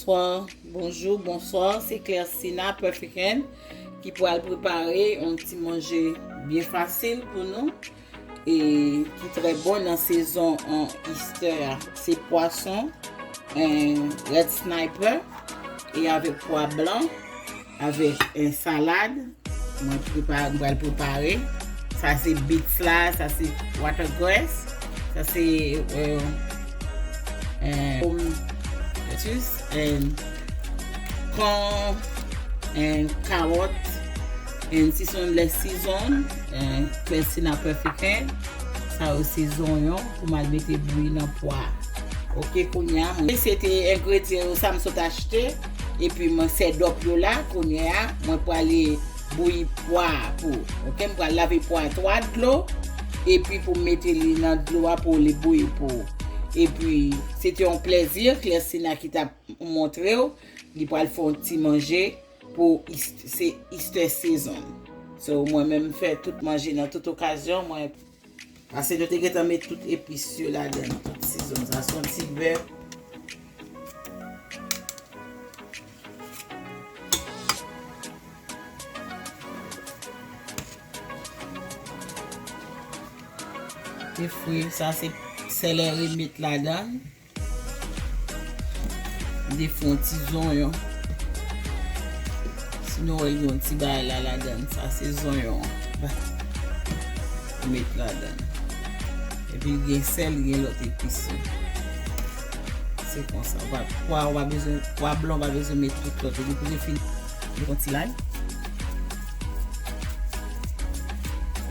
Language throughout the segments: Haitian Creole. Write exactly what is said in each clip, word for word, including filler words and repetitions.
Bonswa, bonjou, bonswa. Se Clairsina Perfect Hand ki pral prepare yon ti manje byen fasil pou nou e ki trè bon nan sezon an Easter a. Se pwason, en, Red Sniper e avèk pwa blan, avèk en salad. Mwen prepare, mwen pral prepare. Sa se beets la, sa se watercress, sa se, euh, euh, pom, lettuce, and corn, and carrot, and season, lè season, and Clairsina Perfect Hand. Sa yo se zonyon pou m al mete bouyi nan pwa. Ok, kounye a, mwen, se te engredyan yo sa m sot achte. Epi mwen sèdòp yo la, kounye a, mwen prale bouyi pwa a pou. Ok, m pral lave pwa a twa dlo. Epi pou m mete li nan dlo a pou li bouyi pou. Epi, se te yon plèzi, Clairsina ki t ap montre w. Li pral fè yon ti manje pou East-, se Easter season. So, mwen menm fè tout manje nan tout okazyon, mwen Paske nou te gentan met tout epis yo ladan, tout season. Sa se yon ti bè. Te fri, sa se seleri met ladan. M te fè yon ti zonyon. Si nou wè, gen yon ti bagay la ladan. Sa se zonyon an. Met ladan. Epi gen sèl, gen lòt epis yo. Se konsa. Ou pa, pwa, ou pa bezwen, pwa blan, ou pa bezwen met tout lòt yo. Depi w fin, met yon ti lay.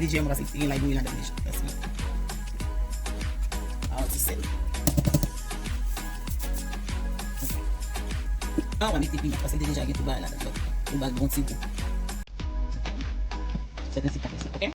Lejèman, paske gen lay bouyi ladan deja. Paske, a, yon ti sèl. An, w a mete piman, paske l te deja gen tout bagay ladan. Donk, ou ba l bon ti gou. Se prensip la, prensip, ok?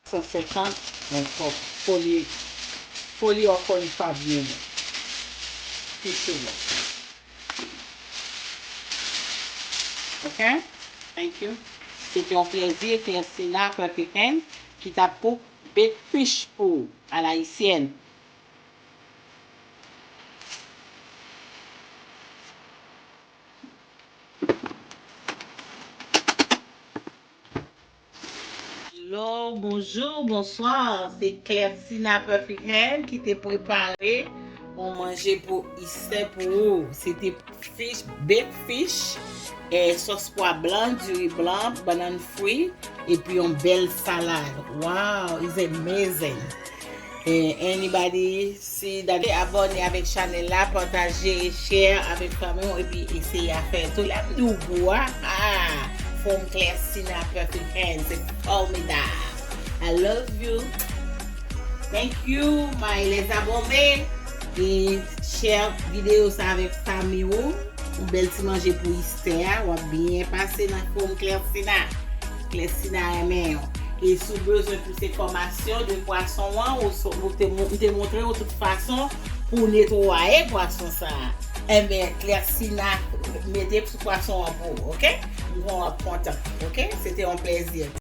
San senkant, men fò foli, foli ò foli pa vye non. Pi souvan. Ok? Thank you. Se te yon plèzi, Clairsina Perfect Hand ki t ap cook bake fish pou w, à l'haïtienne. Hello, bonjou, bonswa. Se Clairsina Perfect Hand ki te prepare yon manje pou Easter pou ou. Se te fish, baked fish, e sòs pwa blan, diri blan, bannann fri, epi yon bèl salad. Wow, it's amazing. E anybody see that, abòne avèk chanèl la, pataje, share avèk fanmi w, epi eseye a fè tou. Lè m di w gou a, ah, from Clairsina Perfect Hand, se formidable. I love you. Thank you, my les abonnés. E share videyo sa avèk fanmi w. Yon bèl ti manje pou Easter a. W ap byen pase nan fòm Clairsina. Clairsina renmen yo. E si w bezwen plis enfòmasyon de pwason an, ou so-, ou te mo-, m te montre w tout fason pou w netwaye pwason sa a. Enben, Clairsina mete sou pwason an pou ou, ok? M kwè w ap kontan, ok? Se te yon plèzi.